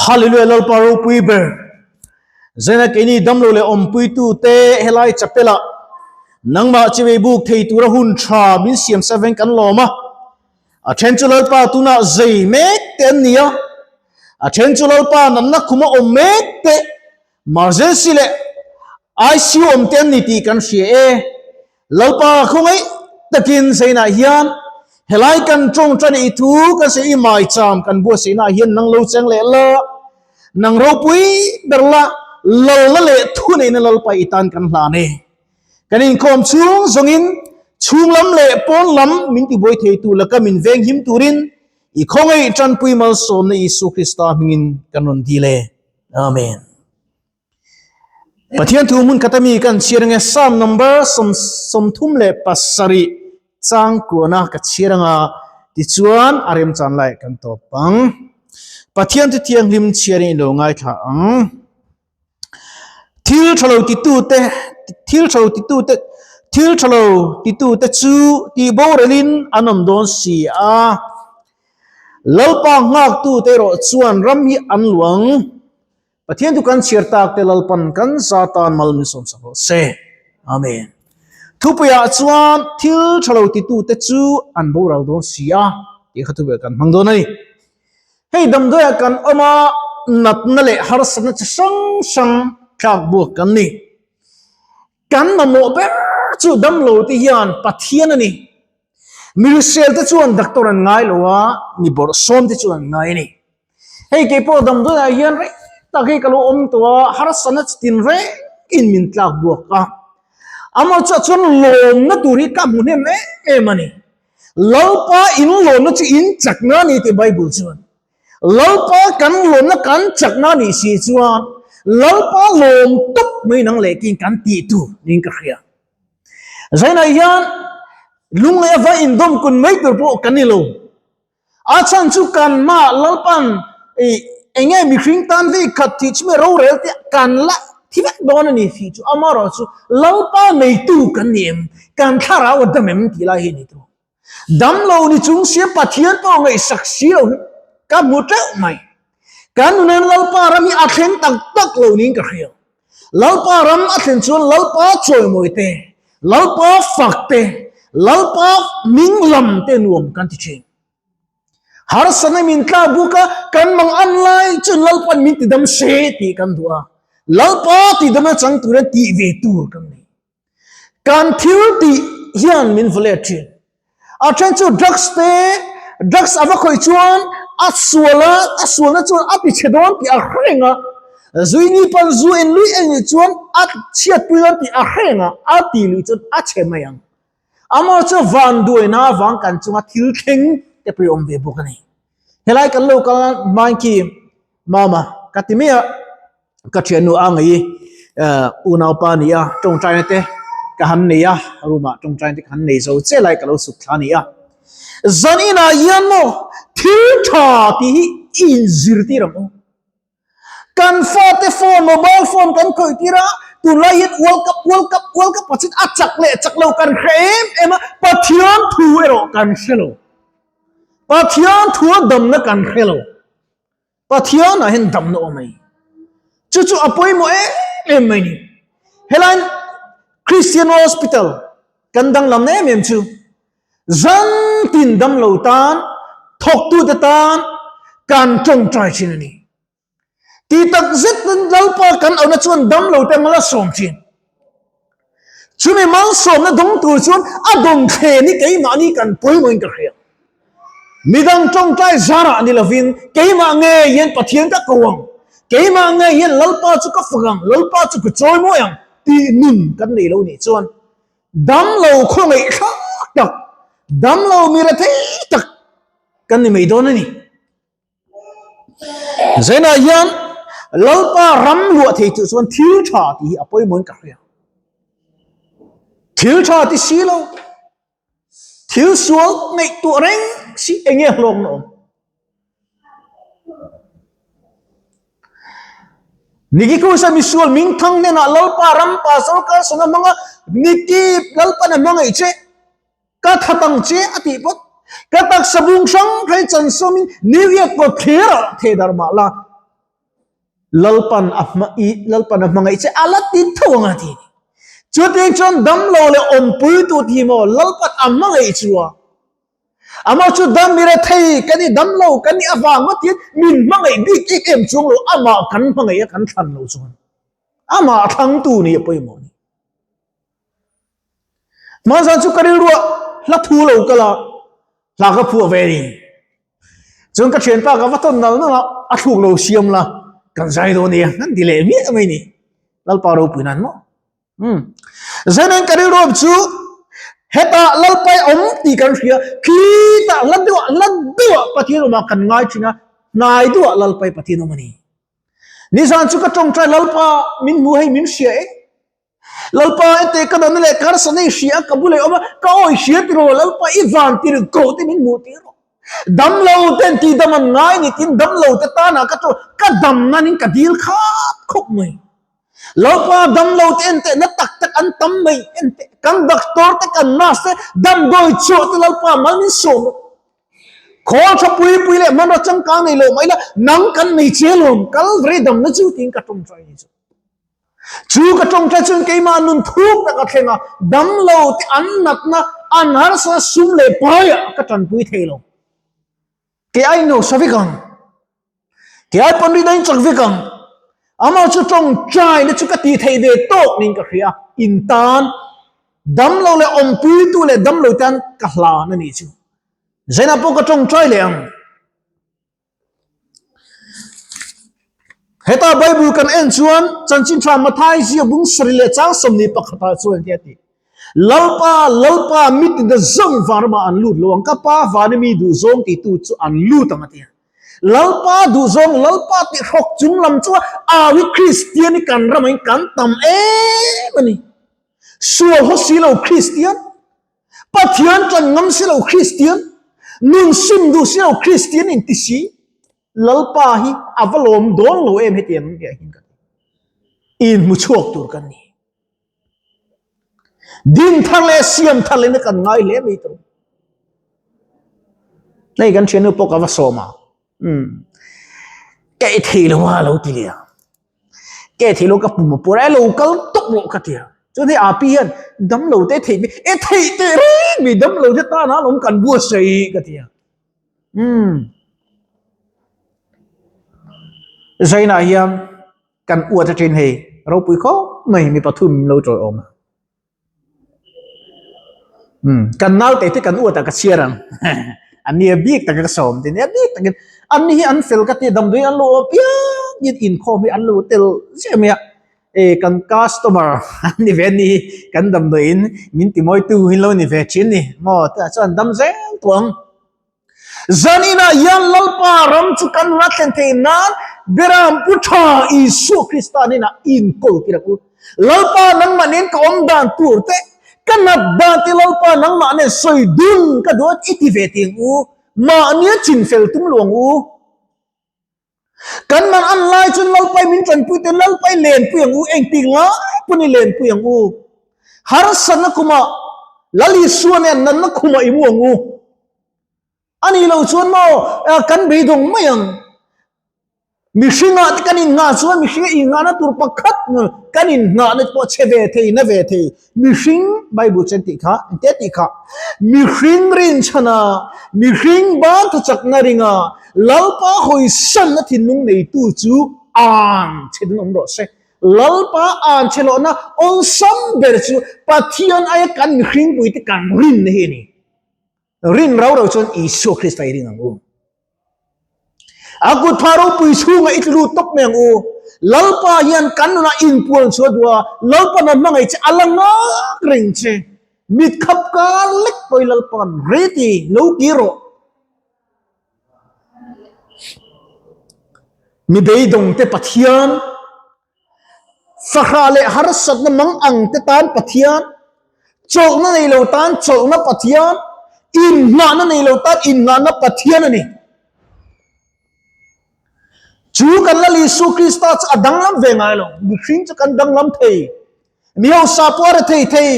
Hallelujah Lalpa ropui ber. Zaina keini damlo leh awmpuitu te helai chapel ah nangmah chivei buk thei tura hun tha min siam sa veng kan lawm a. A then chu Lalpa tunah zei mek te an ni a. A then chu Lalpa natna khuma awm mek te emergency leh ICU awm te an ni tih kan hria e. Lalpa khawngaih takin Zainah hian helai kan tawngtan i thu kan sawi i maicham kan buatsaihnaah hian nang lo cheng leh la, nang ropui ber la, lalna leh thuneihna Lalpa i tan kan hlan e. Kan inkhawm chhung zawngin chhung lam leh pawn lam min tibuai theitu laka min venghim turin i khawngaih tanpui malsawmna Isu Krista hmingin kan rawn dil e. Amen. Pathian thu hmun khat ami kan chhiar ange Psalm number 37 chang kuana ka chhiar anga tichuan a remchan lai kan tawp ang. Pathian thu thianghlim chhiarin ilo ngaithla ang. Thil thalo titute thil thalo titute thil thalo titute chu tih boralin an awm dawn si a. Lalpa nghaktute erawh chuan ram hi an luang. Pathian chu kan chhiar tak te Lalpan kan za tan mal min sawmsak rawh se. Amen. Thupuiah chuan thil tha lo titute chu an boral dawn si a tih kha thupuiah kan hmang dawn a ni. Hei damdawiah kan awm a, natna leh harsatna chi hrang hrang tlak buak kan ni. Kan mamawh ber chu damlo te hian Pathian a ni. Mirisel te chuan doctor an ngai lo a, mi bawrhsawm te chuan an ngai a ni. Hei kei pawh damdawiah hian rei tak hi ka lo awm tawh a, harsatna chi tin reng in min tlak buak a. Amaw chuah chuan lawmna tur hi ka hmu hnem em em a ni. Lalpa in lawmna chu in chakna a ni tih Bible chuan. Lalpa kan lawmna kan chakna a nih si chuan Lalpa lawm tawp mai nang leh kin kan tih tur niin ka hria. Zainah hian lunglei ava indawm kun mai tur pawh kan ni lo. A chhan chu kan mah Lalpan eng nge mihring tan vei khat tih chu rorel te kan la thi vek dawn a ni tih chu amaherawh chu Lalpa neitu kan ni em, kan thlarau a dam em tih lai hi a ni tur. Dam lo ni chung sia Pathian pawh ngaihsak si lo hi ka hmu teuh mai. Kan nunan Lalpa ram hi a thleng tak tak lo niin ka hria. Lalpa ram a thlen chuan Lalpa chawimawi te, Lalpa fak te, Lalpa ming lam te nuam kan ti thin. Harsatna min tlak buk a, kan mang an lai chuan Lalpa'n min tidam se tih kan duh a. Lalpa tidamna chang turin tih ve tur kan nei. Kan thil tih hian min vaw let thin. A then chu drugs te, drugs a va khawih chuan a sual a, a sualna chuan a ti chhe dawn tih a hreng a. Zuini pawn zu en lui en nih chuan a chhiat pui dawn tih a hreng a, a ti lui chuan a chhe mai ang. Amaw chu vanduaina avang kan chunga thil thleng te pawh i awm ve bawk a ni. Helai kan lo kal hmain khi mama ka ti mai a. Ka thiannu a ngei unaupa ni a, tawngtaina te ka han nei a, room ah tawngtaina te ka han nei zo che lai ka lo suk thla a ni a. Zan inah hian maw thil tha tih hi i inzirtir ang u. Kan fate phone, mobile phone kan khawih tir a, tunlai hian World Cup, World Cup, World Cup ah chuan a chak leh chak lo kan hre em em a, Pathian thu erawh kan hre lo. Pathian thu a damna kan hre lo. Pathian ah hian damna awm a ni. Chu chu a pawimawh em em mai ni. Helai Christian Hospital kan danglam em em chu zan tin damlo tan thawktute tan kan tawngtai thin a ni. Ti tak zet Lalpa kan auhna chuan damlo te mal a sawm thin. Chumi malsawmna dawng tur chuan a dawng thlen hi keimahni kan pawimawhin ka hria. Midang tawngtai zarah ni lovin keimah ngei hian Pathian ka ko ang, keimah ngei hian Lalpa chu ka fak ang, Lalpa chu ka chawi mawi ang tih nun kan nei lo nih chuan damlo khawngaih thlak tak, damlo mi rethei tak kan ni mai dawn a ni. Zainah hian Lalpa ram luah thei chu chuan thil tha tih hi a pawimawhin ka hria. Thil tha ti si lo, thil sual ngaihtuah reng si eng nge hlawkna awm? Niki Krista misual ming thang hnenah Lalpa ram pastor kalsan a hmang a, Niki Lalpan a hmangaih che. Ka that ang che a tih phawt. Ka taksa bung hrang hrang chan sawmin New York kawt thlir ah thei dar mah la. Lalpan a hma i Lalpan a hmangaih che a la ti tho ang a ti. Chutiang chuan damlo leh awmpui tu ti maw Lalpan a hmangaih chu a. Amah chu dam i rethei kan i dam lo kan nih avang ngawtin min hmangaih bik em em chuang lo amah kan hmangaih a kan thlan lo chuan amah thlangtu nih a pawimawh a ni. Hmanzan chu ka rilruah hla thu lo kal a, hla ka phuah ve a ni. Chuan ka thianpa ka va tawn nal nal a, a thluk lo siam la kan zai dawn nia kan ti leh miah mai a ni. Lalpa ropui nan maw? Umm. Zanin ka rilruam chu hetah Lalpai awm tih kan hria, khitah hla deuhah hla deuhah Pathian awmah kan ngai thin a, hnai deuhah Lalpai Pathian awm a ni. Nizan chu ka tawngtai Lalpa min hmu hei min hria e. Lalpa ente ka nana leh karsa nei hria a ka bulei awm a, ka awi hria tiraw Lalpa i van tir ko te min hmuh tir rawh. Damlo ten tih dam an ngai ni tin damlo te tanah ka tawng ka dam nanin ka dil khat khawp mai. Lalpa damlo te en teh na tak tak an tam mai en teh kan doctor te kan nurse te damdawi chhuah te Lalpa mal min sawm rawh. Khawl tha pui pui leh hmanraw changkang nei lo mai la nang kan nei che lawm Kalvari damna chu tiin ka tawngtai ni chu. Chu ka tawngtai chuan keimah nun thuk tak a thleng a, damlo te an natna an harsa sum leh paiah ka tanpui thei lo. Kei ai no sa vek ang. Kei ai pawn rin a inchak vek ang. Amah chu tawngtai na chu ka ti thei ve tawk niin ka hria. In tan damlo leh awmpuitu leh damlo tan ka hlan a nih chu. Zainah pawh ka tawngtai leh ang. Heta Bible kan en chuan chanchin tha Mathai zia bung sarih leh chang 21 ah chuan tia ti. Lalpa, Lalpa mit in zawng varma an lut lo ang ka pa vana mi duh zawng ti tu chu an lut ang a tia. Lalpa duh zawng Lalpa ti hrawk chung lam chu awi Kristian i kan rama in kan tam em a ni. Sual haw si lo Kristian Pathian ṭan ngam si lo Kristian, nun sim duh si lo Kristian in ti si, Lalpa hi a va lawm dawn lo em hetiang ang tih ah hian ka ti. Inhmu chhuak tur kan ni. Din thar leh siam thar lehna kan ngai hle mai tawh. Hei kan thiannu pawh ka va sawm a, umm ka ei thei lo a lo ti leh a. Ke thei lo ka pum a pur a, lo kal tawp rawh ka ti a. Chuan hei Api hian dam lo te theih mai, e theih teh reng mai dam lo te tan a lawm kan buatsaih ka ti a. Umm Zainah hian kan uat athin hei ropui khawp mai mi pathum lo tawiawm a. Umm kan naute te kan uat ah ka chhiar ang an nia bik takin ka sawm te nia bik takin an ni hi an fel ka ti damdawi an lo awm piang in inkhawm hi an lo tel ziah mai a e kan customer an ni ve ani hi kan damdawi in min ti mawi tu hi lo ni ve thin ni maw tah chuan dam zel tawh ang. Zaninah hian Lalpa ram chu kan la thlen theih nan Beram Pu Tha Isua Krista hnenah inkawl tir ang u. Lalpa nangmah nen ka awm dan tur te, ka nat dan te Lalpa nangmah nen sawi dun ka duh a i ti ve tih ang u. Mahnia chinfel tum lo ang u. Kan man an lai chuan Lalpai min tanpui te Lalpai lenpui ang u, engtik lai pawn i lenpui ang u. Harsatna kumah Lal Isua nen natna khumah i mu ang u. A nih loh chuan maw kan beidawng mai ang. Mihringah te kan innghah chuan mihringa innghahna tur pakhat kan innghahna te pawh chhe ve thei, na ve thei. Mihring Bible chuan tih kha, engtia tih kha? Mihring rinchhana, mihring ban thachakna ringa Lalpa hawisanna thinlung neitu chu an chhe dun awm rawh se. Lalpa an chhe lohna awlsam ber chu Pathian aia kan mihringpuite kan rinna hi a ni. Rin rau rau chuan Isua Krista i ring ang u. A kut pha ropui chhungah i tlu tawp mai ang u. Lalpa hian kan nunah inpuan chhuah duh a, Lalpa na hmangaih che a la ngak reng che. Mit khap kar lek pawhin Lalpa'n ready lo kir rawh. Mi beidawngte Pathian, fahrah leh harsatna mang ang te tan Pathian, chawlhna nei lo tan chawlhna Pathian, inngahna nei lo tan inngahna Pathian a ni. Chu kan Lal Isu Krista chu a danglam ve ngai lo, mihring chu kan danglam thei. Mi hausa pawh a rethei thei.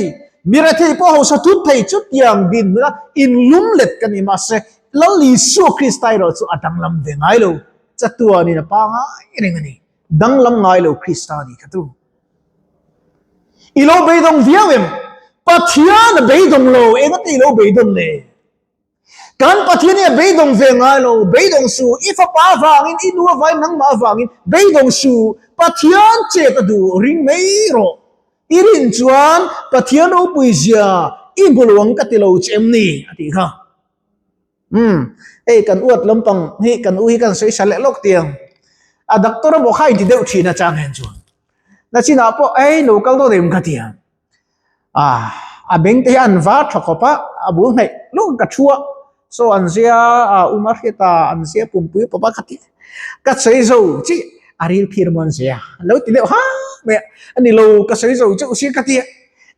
Mi rethei pawh hausa thut thei chutiang dinhmuna inlum let ka ni. Mahse, Lal Isua Krista erawh chu a danglam ve ngai lo. Chatuanin a pangai reng a ni. Danglam ngai lo Krista a nih kha tu. I lo beidawng viau em? Pathian a beidawng lo, engati i lo beidawn le? Kan Pathian hi a beidawng ve ngai lo, beidawng su, i fapa avangin, i nu avangin, nangmah avangin, beidawng su, Pathian chet a duh ring mai rawh. I rin chuan Pathian ropui zia i hmu lo ang ka ti lo che em ni? a tih kha. Umm, hei kan uat lampang hi kan u hi kan sawi sa leh lawk tiang. A doctor a bawk kha a inti deuh thin a chang hian chuan. Nachinah pawh ei lo kal dawt em ka ti ang. Ah, a beng te hi an va tha khawp a, a bul hnaih lawk ka thu a, saw an zia a um a hriat a, an zia pumpui pawp a ka ti. Ka sawi zo chi a ril phir maw an zia lo ti deuh ha mai a, a ni lo ka sawi zo chauh si ka ti a,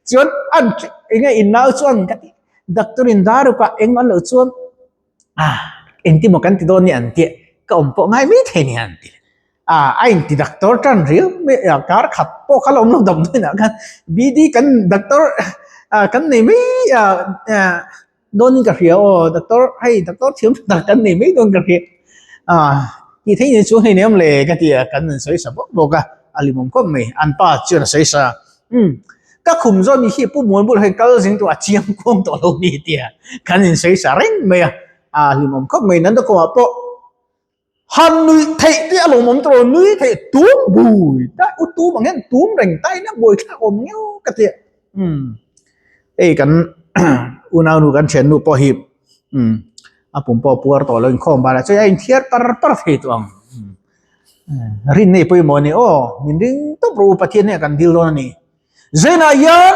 chuan an eng nge in nau chuan ka ti, doctor in daruk ah engmah an lo chuan ah engtin maw kan ti dawn ni an tih ka awm pawh ngai mai thei ni an ti. Ah a inti doctor tan riau mai a kar khat pawh kha la awm lo dam dawn ah khan BD kan doctor ah kan nei mai ah ah dawn in ka hria aw doctor hei doctor thiam tak kan nei mai dawn ka hria ah tih theih ni chu hei nem le ka ti a kan rawn sawi sa bawk bawk a a limawm khawp mai an pa chuan a sawi sa umm ka khum zawk ni hi pu muan bulah hian kal zing tawh a chiang kuam tawh lo ni tia kan insawi sa reng mai a ah limawm khawp mai nan dawkawmah pawh Han nuih theih te a lawmawm tawh lo, nui theih tum bui ta u tum ang hian tum reng ta ina buai thlak awm ngeuh ka ti a. Umm hei kan unau nu kan thiannu pawh hi umm a pum pawh a puar tawh lo inkhawm banah chuan a inthiar par par thei tawh ang. Rinna i pawimawh a ni aw, min ring tawp rawh u Pathian hian kan dil dawn a ni. Zenah hian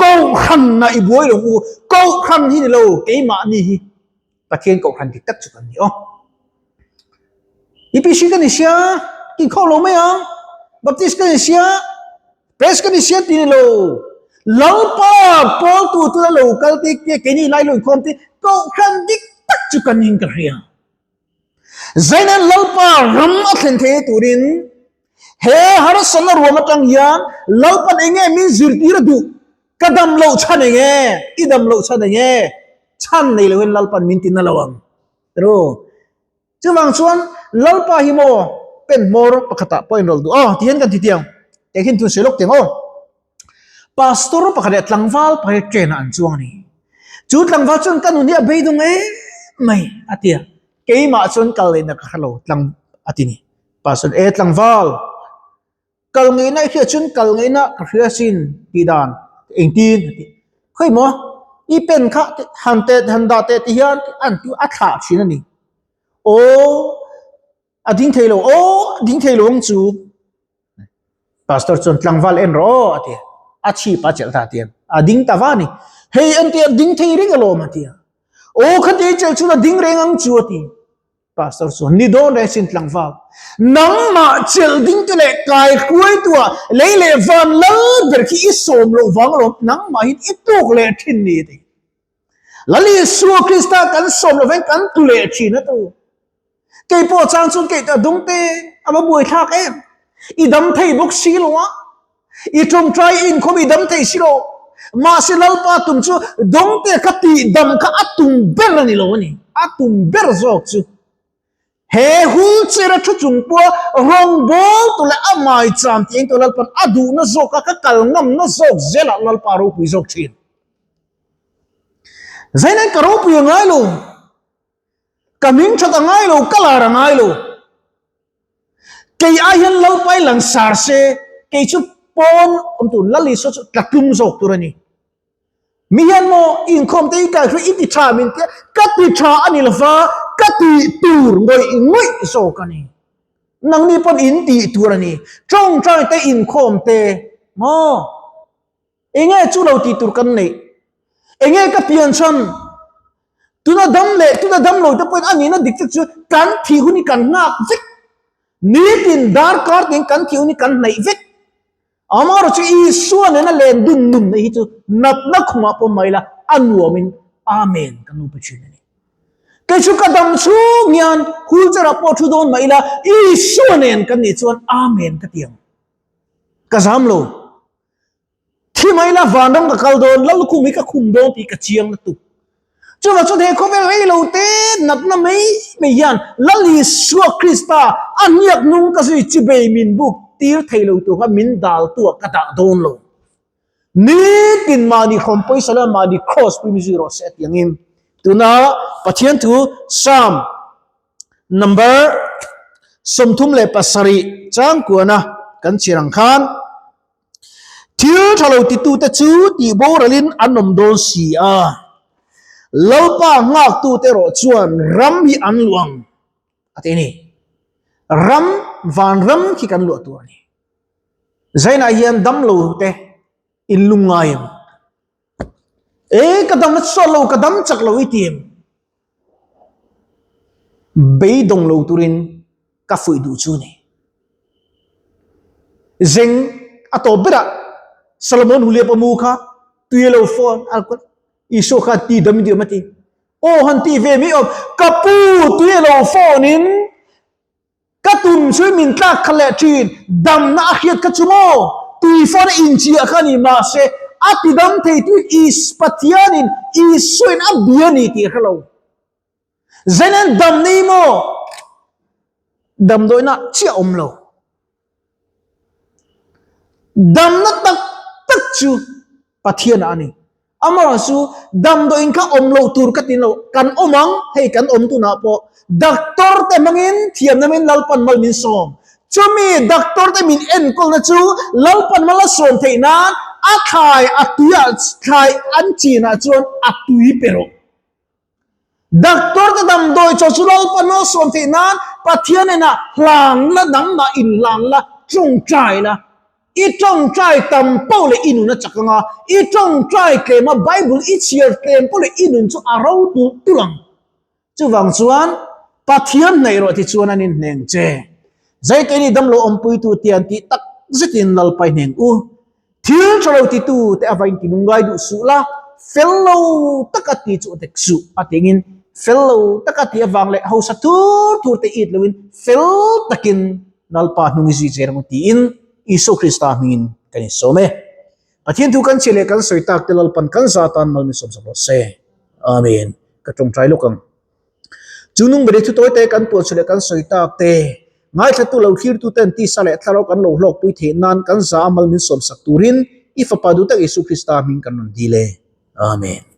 Kohhranah i buai lo u, Kohhran hi ni lo keimahni hi. Pathian kohhran dik tak chu kan ni aw. EPC kan ni sia, kin kho lo mai ang. Baptist kan ni sia, Press kan ni sia ti ni lo. Lalpa pawl tu tu la lo kal te ke keini lai lo inkhawm te kohhran dik tak chu kan niin ka hria. Zainan Lalpa ram a thlen thei turin he harsatna ruam atang hian Lalpan enge min zirtir a duh Ka dam loh chhan eng e? I dam loh chhan eng e? Chhan nei loin Lalpan min ti na lo ang. Ru. Chuvang chuan Lalpa hi maw pen hmawr pakhatah pawh inrawlh duh. Aw, tihian kan ti tiang. Teh khin tun sawi lawk tiang aw. Pastor pakhat leh tlangval pakhat hi train ah an chuang a ni. Chu tlangval chuan ka nun hi a beidawng em mai a ti a. Keimah chuan kal lehna ka hre lo tlang a ti ni. Pastor e tlangval. Kal ngeihna i hriat chuan kal ngeihna ka hria sin tih dan engtin a ti. Khawi maw i pen kha han teh han dah teh ti hian an ti a thlah thin a ni. Aw a ding thei lo aw a ding thei lo ang chu. Pastor chuan tlangval en rawh aw a ti a, a chhip a chelh ta a ti a, a ding ta va a ni. Hei an ti a ding thei reng alawm a ti a. Aw khati chelh chuan a ding reng ang chu a ti. Pastor chuan, Ni dawn reng sin tlangval, nangmah chelh ding te leh kai hruaitua lei leh van lal ber khi i sawm loh vang alawm, nangmah hian i tuk leh thin ni a ti. Lal Isua Krista kan sawm loh vangin kan tlu leh thin a tu. Kei pawh chang chuan kei a dum te a va buaithlak em. I dam thei bawk si lo a. I tawngtai i inkhawm i dam thei si lo. Mahse Lalpa tum chu dawngte kha tihdam kha a tum ber a ni lo a ni. A tum ber zawk chu he wheelchair a thu chung pawha rawngbâwl tu leh a maicham tih engto Lalpa'n a duhna zawka ka kal ngamna zawk zelah Lalpa a ropui zawk thin. Zainain ka ropui a ngai lo, ka hming that a ngai lo, ka lar a ngai lo. Kei ai hian Lalpai langsar se, kei chu pawn awm tur Lal Isua chu tla tlum zawk tur a ni. Mi hian maw inkhawm te i kai hruai i ti tha min tia, ka ti tha a ni lova, ka tih tur ngawih ngawih zawk a ni. Nangni pawn in tih tur a ni. Tawngtai te inkhawm te maw? Enge chu lo tih tur kan neih? Enge ka pian chhan? Tuna dam leh tuna dam lo te pawhin a nihna dik tak chu kan thih hun hi kan nghak vek. Nitin darkar tiin kan thih hun hi kan hnaih vek. Amaherawhchu chu Isua nena len dun nun na hi chu natna khumah pawh mai la a nuamin Amen kan lo pe thin a ni. Kei chu ka dam chhung hian wheelchair ah pawh thu dawn mah ila Isua nen kan nih chuan Amen ka ti ang. Ka zam lo. Thi mai la vanram ka kal dawn, Lallukhum hi ka khum dawn tih ka chiang lutuk. Chuvang chuan he khawvel rei lo te natna mai mai hian Lal Isua Krista a hniak nung ka zui chi bei min buk tir thei lo tur kha min dal tu ah ka dah dawn lo. Nitin mahni hrawm pawisa leh mahni cross pui mi zui rawh se a ti angin tuna Pathian thu Psalm number 37 changkuana kan chhiar ang khan Thil tha lo titute chu tih boralin an awm dawn si a, Lalpa nghaktute erawh chuan ram hi an luah ang, a ti a ni. Ram, vanram khi kan luah tur a ni. Zainah hian damlo te in lung ngai em? E, ka dam sawt lo, ka dam chak lo i ti em? Beidawng lo turin ka fuih duh chu ni. Zeng a tawp berah Solomon Huliap a mu kha tui a lo fawn a Isua kha ti dam diam a ti. Aw han ti ve mai awm ka pu tui a lo fawn in Ka tum chu min tlak kha leh thin, damna a hriat kha chu maw? Tui fawn a inchiah kha a ni, mahse a ti dam thei tu Is Pathianin Isuain a bia ni tih a hre lo. Zenan dam nei maw? Damdawiina chiah awm lo. Damna tak tak chu Pathianah a ni. Amaherawh chu damdawiin kha awm loh tur ka ti lo, kan awm ang, hei kan awm tunah pawh doctor te hmangin thiamna min Lalpan mal min sawm. Chumi doctor te min enkawlna chu Lalpan mal a sawm theih nan a thlai a tuiah thlai an chinah chuan a tui pe rawh. Doctor te damdawi chaw chu Lalpan a sawm theih nan Pathian hnenah hlan la, nangmah inhlan la, tawngtai la. I tawngtai tam poh leh i nun a chak ang a, i tawngtai tlem a, Bible i chhiar tlem poh leh i nun chu a ro tulh tulh ang. Chuvang chuan Pathian hnaih rawh tichuan an inhneng che. Zaiteni damlo awmpuitu te an tih tak zetin Lalpa i hneng u. Thil tha lo titu te a vain tinung ngai duh suh la, fel lo taka ti chu a tek suh a tingin fel lo taka ti avang leh hausa thur thur te it loin fel takin Lalpa hnung i zui zel ang u tiin Isua Krista hmingin kan insawm e. Pathian thu kan chhiah leh kan sawi tak te Lalpan kan za tan mal min sawm sak rawh se. Amen. Ka tawngtai lawk ang. Chu nung beri thu tawi te kan puan chhuah leh kan sawi tak te, ngaithlatu lo thlirtu ten tisa leh thlarau kan lo hlawkpui theih nan kan za a mal min sawm sak turin i Fapa duh tak Isu Krista hming kan rawn dil e. Amen.